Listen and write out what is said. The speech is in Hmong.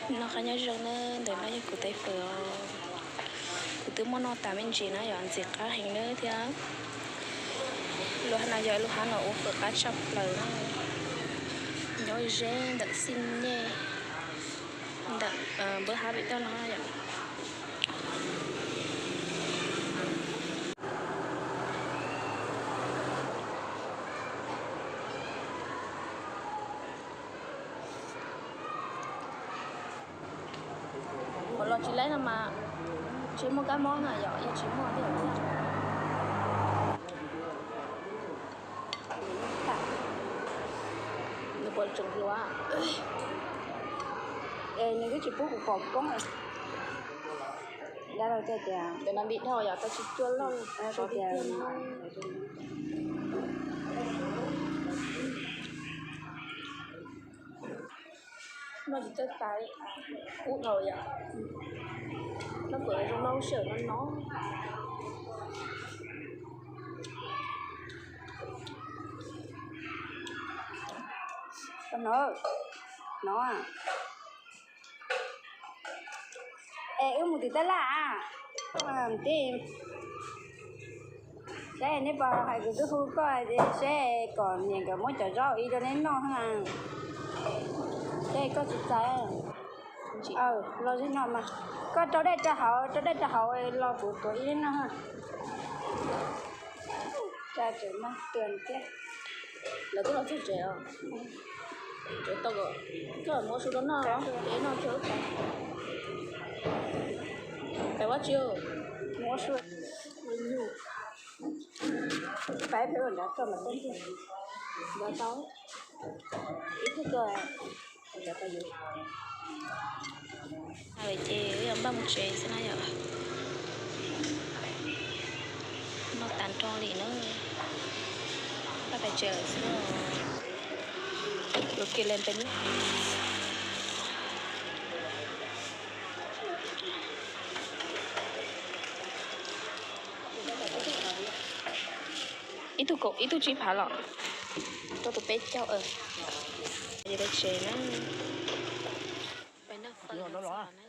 Noj qab nyob zoo na, ntawm no yog kuv tais fawm os. Kuv twb muab noj tas me ntsis na yom, ntxim qab heev na thiab. Lub hab no yog lub hab no ua fawm qab tshaj plaws na. Nyob ze ntawm xij nyej, ntawm npawb hab pem toj no yom. Ua los tsis laib no mas tsis muaj kab mob na yom, yog tsis muaj thiaj. Nws puas tseem hluas? Es nws twb tsis pub kuv pom koob. Dab laug tias, tias ntawm no ntim dhau yom, tau tsis cua loj, tias no. Noj tsis txawj tais, kub dhau yom. Noj kom zoo noj sij hawm no no. No, no. Es wb mus tim tab laj, saib nej puas hais, kuv twb hu koj tias saib kom niam nkawd muab cov zaub ib rau neb noj na. Saib koj tsis txais. Los zim no mas koj rau dej rau hauv, rau dej rau hauv los kuv tuav ib neb noj. Tsa tseem mag tuag thiab. Lawv twb los txog tsev os. Tsev tau kom koj muab su rau noj, ces noj tso. Pais ua tsi? Muab su. Pais pem ua nrad tso mas tau tiag. Nrad tau. Ib tug tuaj. Lawm ces wb yuav npaj mus tsev xwb na yom. Noj tas nrho li na. Npaj pais tsev lawm xwb. Yuav kiag li peb lub. Ib tug kaum ib tug tsib phav los rau tus peb caug. Pais tsev na. Pais noj fawm los.